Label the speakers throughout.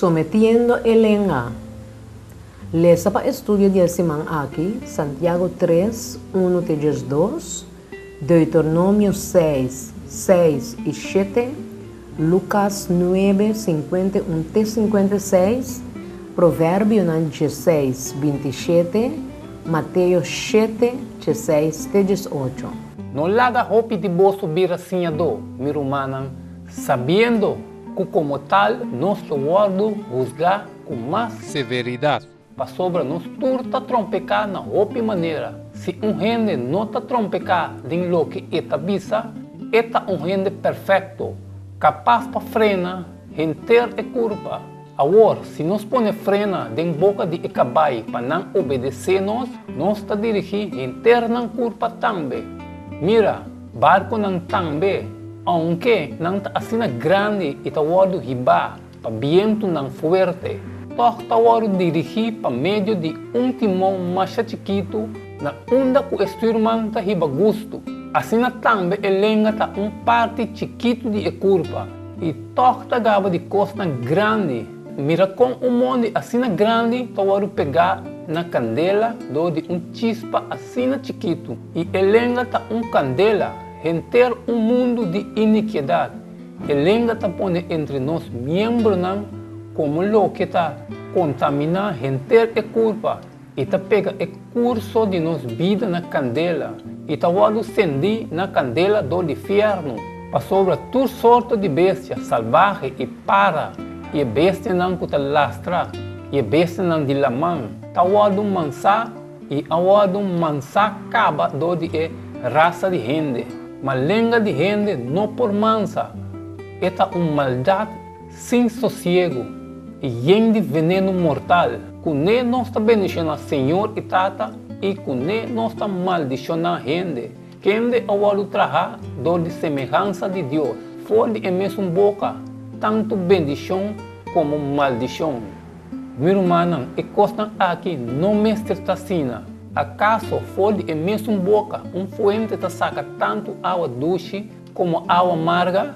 Speaker 1: Sometiendo e lenga. Lesa pa estudio di e siman aki, Santiago tres, unu te diesdos, Deuteronomio seis, seis i shete, Lukas nuebe, 51 te 56, Proverbionan diesseis, 27, Mateo shete, 16 te 18.
Speaker 2: No laga hopi di boso bira siñadó, mi rumannan, sabiendo ku komo tal nos lo wòrdu husgá ku mas severidat. Pasobra nos tur ta trompeká na hopi manera. Si un hende no ta trompeká den loke e ta bisa, e ta un hende perfekto, kapas pa frena henter e kurpa. Awor, si nos pone frena den boka di e kabai pa nan obedesé nos, nos ta dirigí henter nan kurpa tambe. Mira, barkunan tambe, ounke nan ta asina grandi i ta wòrdu hibá pa bientunan fuerte, tòg ta wòrdu dirigí pa medio di un timon masha chikitu na unda ku e stürman ta hiba gustu. Asina tambe e lenga ta un parti chikitu di e kurpa i tòg ta gaba di kosnan grandi. Mira kon un mondi asina grandi ta wòrdu pegá na kandela dor di un chispa asina chikitu. I e lenga ta un kandela, henter un mundu di inikiedat. E lenga ta pone entre nos miembronan komo loke ta kontaminá henter e kurpa i ta pega e kurso di nos bida na kandela i ta wòrdu sendí na kandela dor di fièrnu. Pasobra tur sorto di bestia salbahe i para i e bestianan ku ta lastra i e bestianan di laman ta wòrdu mansá i a wòrdu mansá kaba dor di e rasa di hende. Ma lenga di hende no por mansa, e ta un maldat sin sosiegu i yen di venenu mortal. Kuné nos ta bendishoná Señor i Tata i kuné nos ta maldishoná hende, kende a wòrdu trahá dor di semehansa di Dios. For di e mesun boka tantu bendishon komo maldishon. Mi rumannan, e kosnan aki no mester ta asina. Akaso for di e mesun boka un fuente ta saka tantu awa dushi komo awa marga?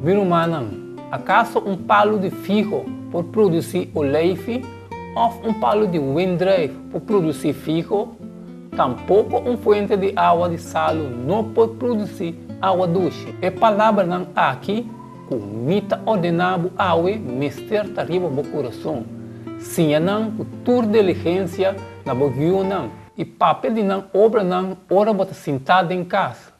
Speaker 2: Mi rumannan, akaso un palu di figo por produsí oleifi òf un palu di wendruif por produsí figo? Tampoko un fuente di awa di salu no por produsí awa dushi. E palabranan aki Ku mi ta ordená bo awe mester ta riba bo kurason. Siña nan ku tur diligensia na bo yunan i papia di nan obranan ora bo ta sintá den kas,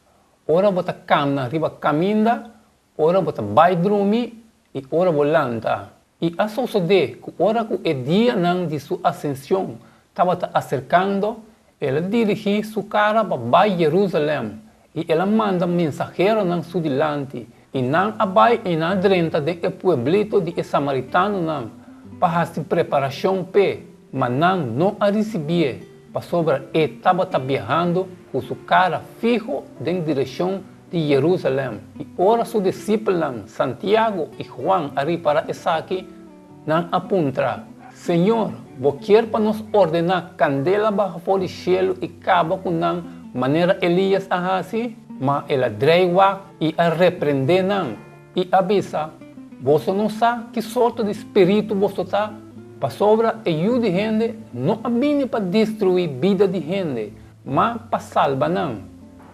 Speaker 2: ora bo ta kamna riba kaminda, ora bo ta bai drumi i ora bo lanta. I a sosodé ku ora ku e dianan di su asenshon tabata aserkando, el a dirigí su kara pa bai Jerusalèm, i el a manda mensaheronan su dilanti, i nan a bai i nan a drenta den e pueblito di e samaritanonan pa hasi preparashon p'e, ma nan no a risibié, pasobra e tabata biahando ku su kara fiho den direkshon di Jerusalèm. I ora su disipelnan Santiago i Juan a ripará esaki, nan a puntra, Señor, bo kier pa nos ordená kandela baha for di shelu i kaba ku nan manera Elías a hasi? Ma el a drei wak i a reprendé nan, i a bisa, Boso no sa ki sorto di spiritu boso ta, pasobra e Yu di hende no a bini pa destruí bida di hende, ma pa salba nan.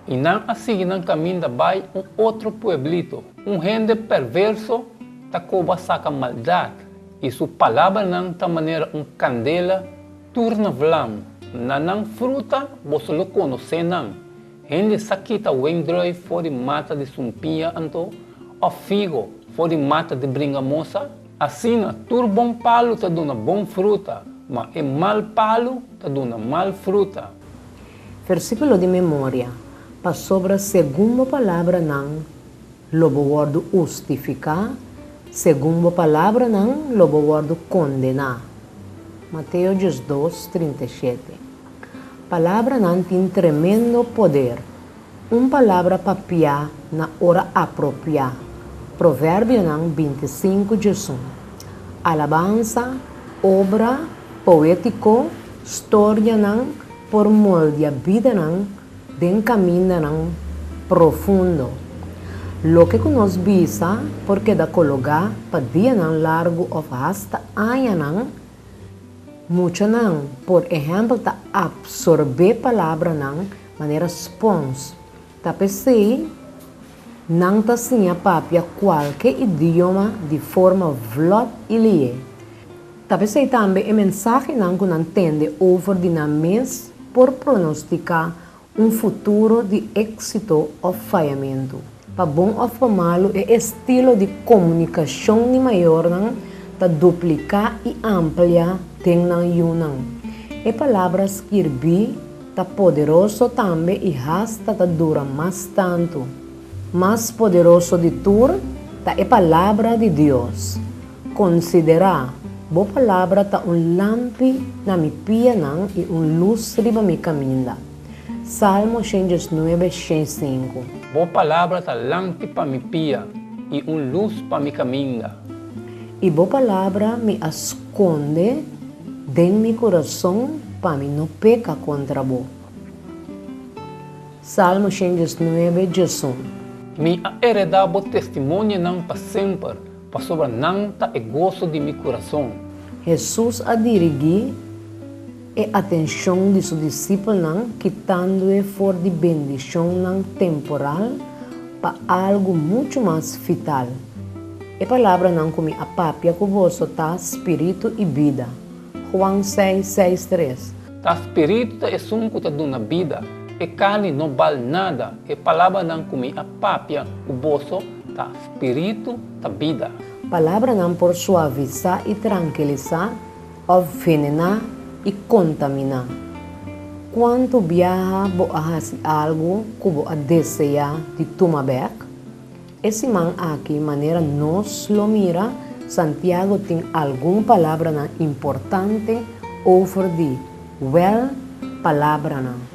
Speaker 2: I nan a sigui nan kaminda bai un otro pueblito. Un hende perverso ta koba saka maldat, i su palabranan ta manera un kandela tur na vlam. Na nan fruta boso lo konosé nan. Hende sa kita wendrùif for di mata di sumpiña anto, òf figo for di mata di bringamosa? Asina, tur bon palu ta duna bon fruta, ma e mal palu ta duna mal fruta.
Speaker 1: Versíkulo di memoria, Pasobra segun bo palabranan lo bo wòrdu hustifiká, segun bo palabranan lo bo wòrdu kondená. Mateo 12, 37. Palabranan tin tremendo poder. Un palabra papiá na ora apropiá. Proverbionan 25, 11. Alabansa, obra poétiko, storianan por moldia bidanan den kamindanan profundo. Loke ku nos bisa por keda kologá pa dianan largu òf hasta añanan. Muchanan, por ehèmpel, ta apsorbé palabranan manera spons. Ta p'esei nan ta siña papia kualke idioma di forma vlòt i lié. Ta p'esei tambe e mensahenan ku nan tende over di nan mes por pronostiká un futuro di éksito òf fayamentu. Pa bon òf pa malu e estilo di komunikashon di mayornan ta dupliká i amplia den nan yunan. E palabra skirbí ta poderoso tambe i hasta ta dura mas tantu. Mas poderoso di tur ta e Palabra di Dios. Konsiderá, bo palabra ta un lampi na mi pianan i un lus riba mi kaminda. Salmo 119, 105.
Speaker 2: Bo palabra ta lampi pa mi pia i un lus pa mi kaminda.
Speaker 1: I bo palabra mi a skonde den mi kurason pa mi no peka kontra bo. Salmo 119, 11.
Speaker 2: Mi a heredá bo testimonionan pa semper, pasobra nan ta e goso di mi kurason.
Speaker 1: Hesus a dirigí e atenshon di su disipelnan kitandoe for di bendishonnan temporal pa algu muchu mas vital. E palabranan ku mi a papia ku boso ta spiritu i bida. Juan seis, seis, tres.
Speaker 2: Ta spiritu ta esun ku ta duna bida, e karni no bal nada, e palabranan ku mi a papia ku boso ta spiritu ta bida.
Speaker 1: Palabranan por suavisá i trankilisá òf venená i kontaminá. Kuantu biaha bo a hasi algu ku bo a deseá di tuma bèk? E siman aki, manera nos lo mira, Santiago tin algun palabranan importante over di, wèl, palabranan.